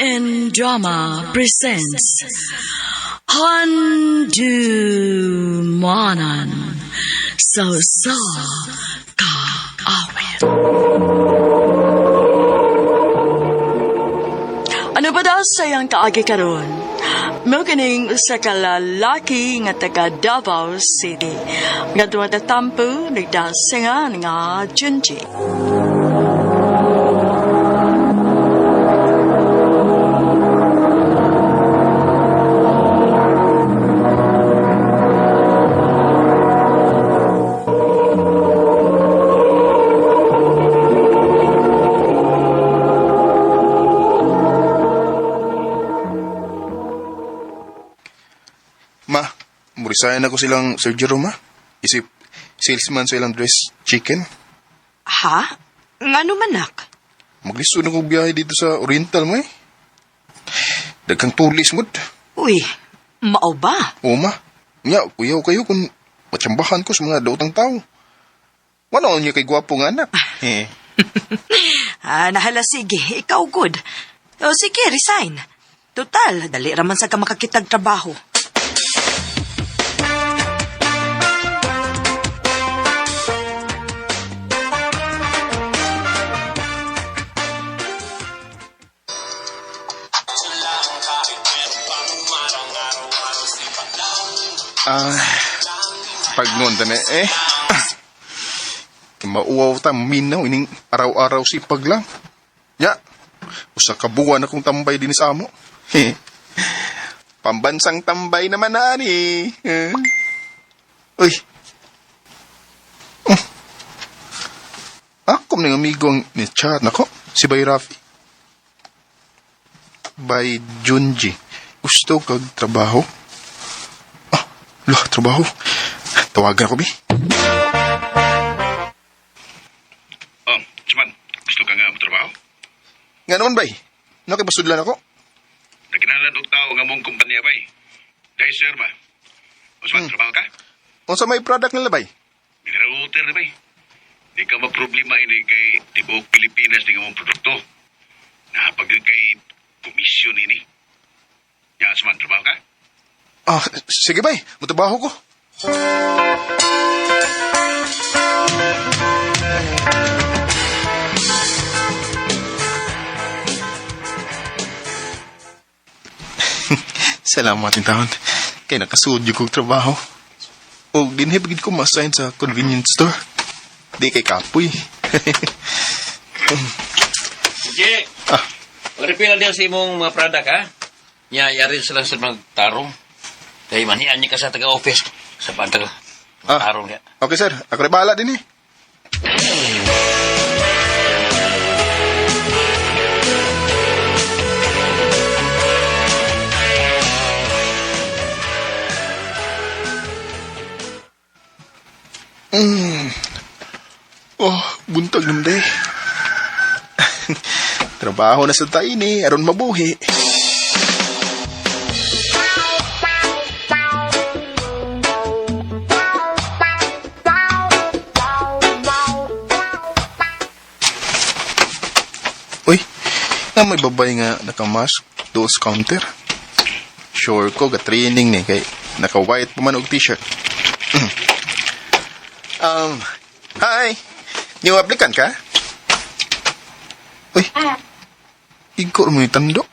MN Drama presents Handumanan sa Sa Kaawit. Ano ba daw sayang kaagi karon? Mao kining usa ka lalaki nga taga Davao City. Nga dumatatampo nagdasingan nga Junji. Ma, murisayan ako silang Sir Jerome, ma. Isip, salesman sa ilang dress chicken. Ha? Ngano manak? Maglisod na kong biyahe dito sa Oriental mo eh. Daghang tulis mo. Uy, mao ba? Oo, ma. Nya, kuyaw kayo kung matsambahan ko sa mga daotang tao. Wala niya kay gwapo nga anak. Eh. Ah, nahala sige, ikaw good. O sige, resign. Total, dali raman sa ka makakitag trabaho. Ah, pag noon na eh. Mauwaw ta, minaw, ining araw-araw sipag lang. Ya, usa ka buwan akong tambay din sa amo. Pambansang tambay naman ani. Eh. Uy. Oh. Ako ng amigo ang ni chat nako, si Bay Rafi. Bay Junji. Gusto kag trabaho? Ah, lah, trabaho. Tawagan ako, bi. Oh, Chuman, gusto ka nga motrabaho? Nga naman, bay. Ano kay basudlan ako? Nagkinalan og tao nga mong kumpanya bay. Dahil sir ba? Usman, trabaho ka? Unsa may product nila, bay? Mineral water na bay. Di ka maproblema ini kay tibuok Pilipinas ni nga mong produkto. Napag kay komisyon ini. Ya, Usman, trabaho ka? Ah, sige, bay. Mutrabaho ko. Salamat in taon. Kay nakasudyo kong trabaho. O ginhib gid ko ma-assign sa convenience store. Di kay kapoy. Jay, Ah. pag-refill na sa imong mga product, ha? Nya, yari sila sa mga tarong. Kay manian niya ka sa taga-office. Sa pantag, Ah. tarong niya. Okay, sir. Ako rin bahala din eh. Oh, buntag naman day. Trabaho na sa taini, aron mabuhi. Uy, nga may babay nga nakamask doon sa counter. Sure ko, ga-training ni kay naka-white pa man og t-shirt. Hi! New applicant ka? Uy, igko mo yung tando.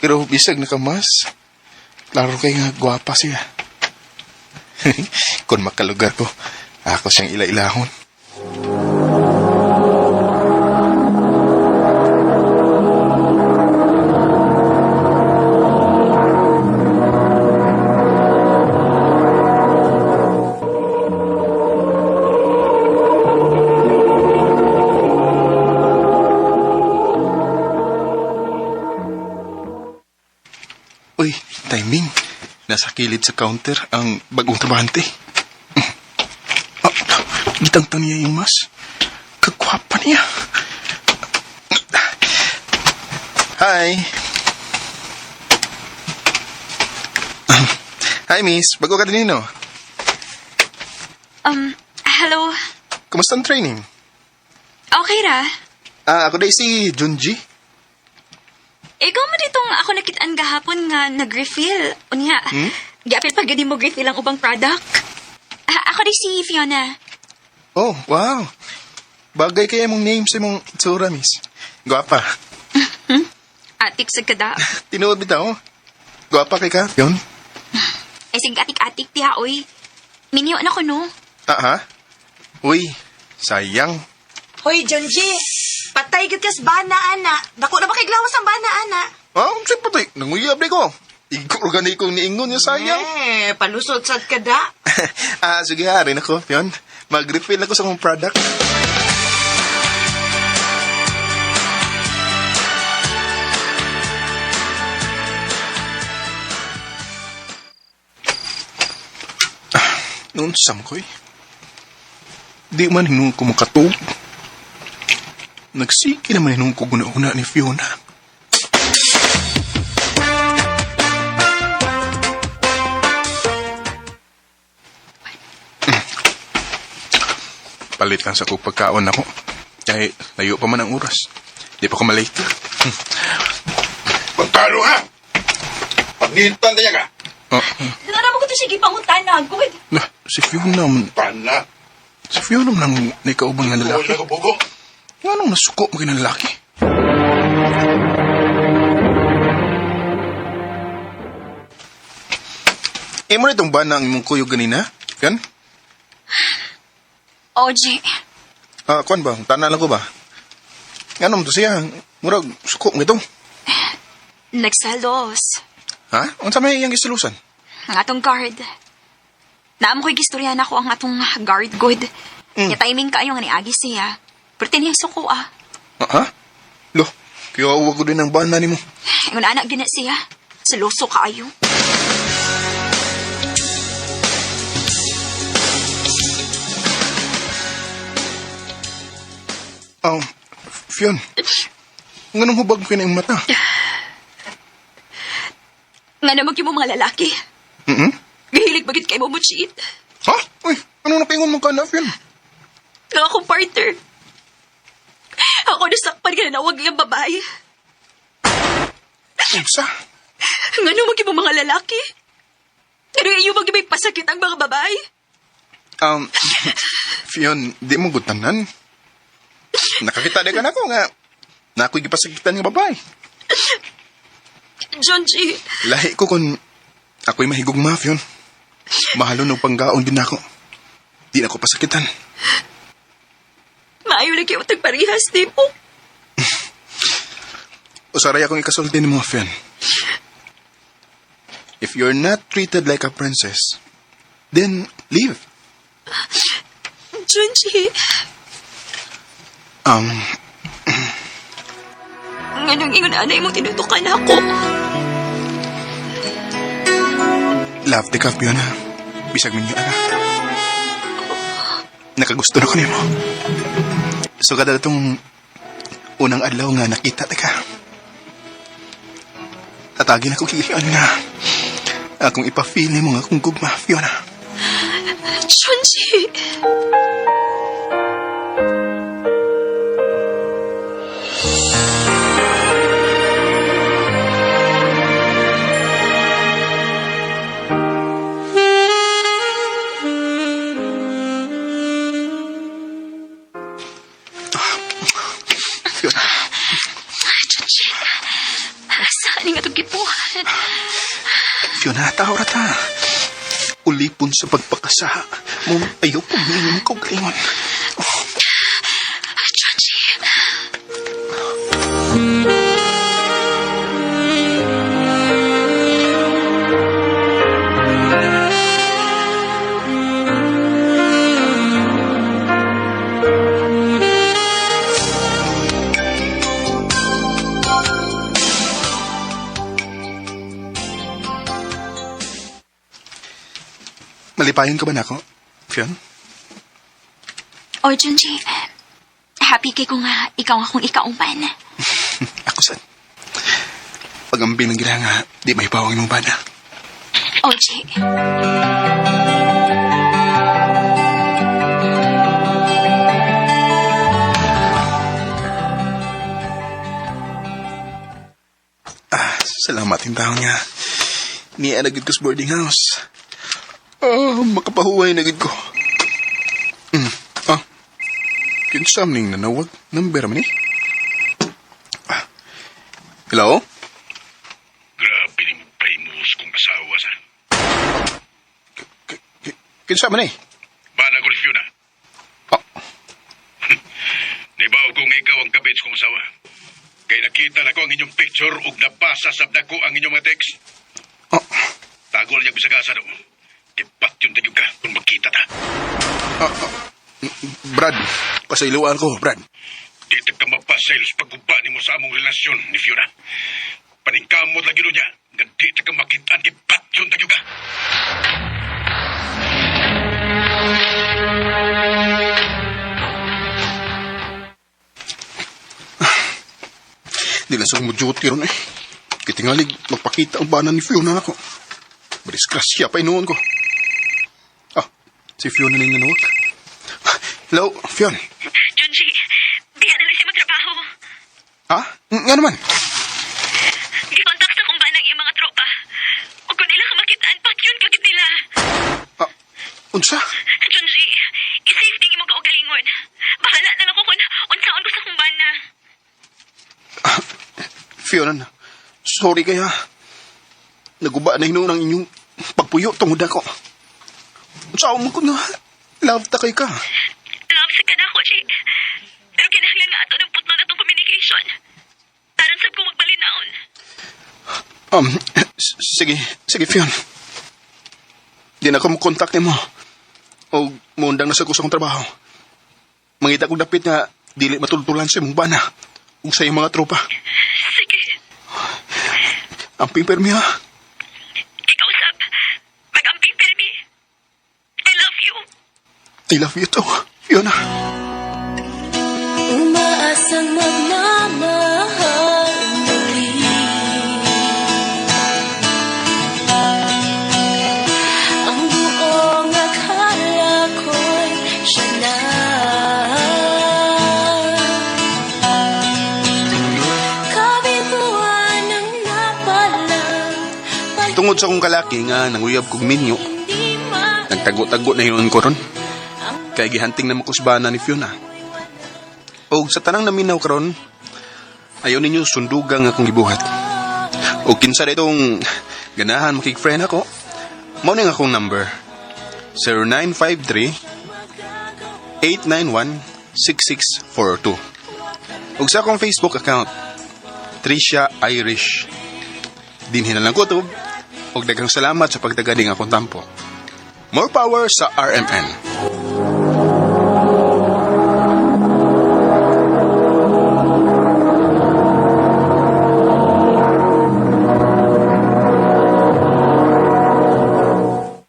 Pero bisag nakamask, klaro kay nga gwapa siya. Kung makalugar ko, ako siyang ila-ilahon. Uy, timing. Nasa kilid sa counter ang bagong trabahante. Ah, gitangtang niya yung mas. Kagwapa niya. Hi. Hi, miss. Bago ka din, no? Hello. Kumusta ang training? Okay ra. Ah, ako dai si Junji. Ikaw mo ditong ako nakitaan gahapon nga nag-refill. Unya, giapil pa gani mo refill ang ubang product. Ah, ako di si Fiona. Oh, wow. Bagay kay imong name sa imong itsura, miss. Gwapa. Atik sa kada. Tinuod bitaw. Gwapa kay ka, Fion. Ay, sige atik-atik diha, oy. Minyo na ko, no? Ah, ha? Uy, sayang. Hoy, Junji. Patay gid kas bana ana. Dako na ba kay glawas ang bana ana? Ah, unsa pa tay? Nanguyab di ko. Igo gani kong niingon niya sayang. Eh, palusot sad ka da. Ah, sige ha, rin ako, Fion. Mag-refill ako sa akong product. Ah, noon sam ko eh. Di man hinung ko makatug. Nagsiki naman hinung ko guna-una ni Fiona. Palit lang sa kong pagkaon ako. Kahit layo pa man ang oras. Di pa ko malate. Pagkalo ha! Pagnitan tayo ka! Oh, Nara mo ko to sige pangutana, good. lah, si Fiona man. Pana! Si Fiona man ang nikaubang nga lalaki. Wala ko bugo! Nga nung nasuko mo kinang lalaki? Eh mo na itong ba na ang imong kuyog ganina? Yan? Oje, Ah, kuan ba? Tana lang ko ba? Nga naman to siya. Murag, suko mo ito. nagsalos. Ha? Unsa may iyang gisulusan? Ang atong guard. Naam ko'y gistorya na ako ang atong guard, good. Ya timing kaayo nga niagi siya. Pero tiniyang suko, ah. Ah, ha? Lo, kaya uwag ko din ang bana nimo. Ingon anak gina siya. Saluso kaayo. Oh, Fion. Nganong hubag ko na yung mata? Nga naman mo mga lalaki. Mm Gahilig bagit kay mo mo cheat. Ha? Uy, ano napaingon mo ka na, Fion? Nga akong partner. Ako nasakpan ka na nawag iyang babae. Unsa? Nga naman mo mga lalaki. Pero iyo bagay may pasakit ang mga babae. Um, Fion, di mo gutanan. Nakakita di ka na ako nga. Na ako'y gipasakitan nga babae. John G. Lahi ko kung ako'y mahigugma, Fion. Mahalon og panggaon din ako. Di na ako pasakitan. Maayo na kayo tagparihas, di mo. Usaray akong ikasulti ni mga Fion. If you're not treated like a princess, then leave. John G. Um, Nga nang ingon anay mo tinutukan ako. Love the ka, Fiona. Bisag minyo ka. Nakagusto na ko nimo. So kada itong unang adlaw nga nakita ta ka. Tatagin ako kilian nga. Akong ipa-feel nimo nga akong gugma, Fiona. John G. Fiona, John G. Saan nga itong gipuhan? Fiona, tao ra ta. Ulipon sa pagpakasaha. Mo ayaw pumingin ko galingon. John G. Malipayon ka ba nako, Fion? Oh, John G. Happy kay ko nga ikaw ang akong ikauban. Ako sad. Pagambing ng gina nga, di may bawang imong bana. Oh, G. Salamat yung tao nga. Niya na gud ko sa boarding house. Oh, makapahuway na gud ko. Ah, kinsa man ning nanawag? Number man ni? Ah. Hello? Grabe ni mo famous kong asawa sa. Kinsa man eh? Bana ko ni Fiona. Ah, Nibaw ko nga ikaw ang kabit kong asawa. Kay nakita na ko ang inyong picture ug nabasa sab nako ang inyong mga text. ah, Tago na niya bisag asa do. Kay patyon tayo ka kung magkita ta. Brad, pasayloan ko, Brad. Di ta ka mapasaylos pagguba nimo sa among relasyon ni Fiona. Paningkamot lagi niya. Nga di ta ka makitaan kay patyon tayo ka. Di lang sa mo duty ron eh. Kitingalig, magpakita ang bana ni Fiona nako. Madisgrasya pa inuon ko. Ah, si Fiona na yung nanawag. Hello, Fion. Junji, diya na lang siya magtrabaho. Ha? Nga naman. Gikontak sa kung ng iyang mga tropa. O kung nila ka makitaan, patyon kagit nila. Ah, unsa? Junji, i-safe ding imong kaugalingon. Bahala na lang ko kung unsaon ko sa kong bana. Fiona na. Sorry kaya. Naguba na hinuon ang inyong pagpuyo tungod ako. Unsa mo ko na love ta kay ka. Love sa ka na ako, Jay. Pero kinahanglan nga ato ng putol na itong communication. Aron sab ko magbalinaon. Sige, sige Fion. Di na ako mo-contact nimo. O muundang na sa ko sa akong trabaho. Mangita kong dapit nga dili matultulan sa imong bana ug sa iyong mga tropa. Sige, Ang pimpirmi ha. ikaw sab. Mag-amping pirmi. I love you. I love you too, Fiona. Umaasang magmamahal muli. Ang buong akala ko'y siya na. Kabiguan ang napalang Tungod sa akong kalaki nga nanguyab kog minyo, Hindi nagtago-tago na hinuon ko ron. Kay gihanting na makusbana ni Fiona. Og sa tanang naminaw karon, ayaw ninyo sundugang akong gibuhat. Og kinsa na itong ganahan makig-friend ako, mao ni ang akong number. 0953 891 6642. Og sa akong Facebook account, Tricia Irish. Dinhi na lang ko to. Og daghang salamat sa pagtagading akong tampo. More power sa RMN.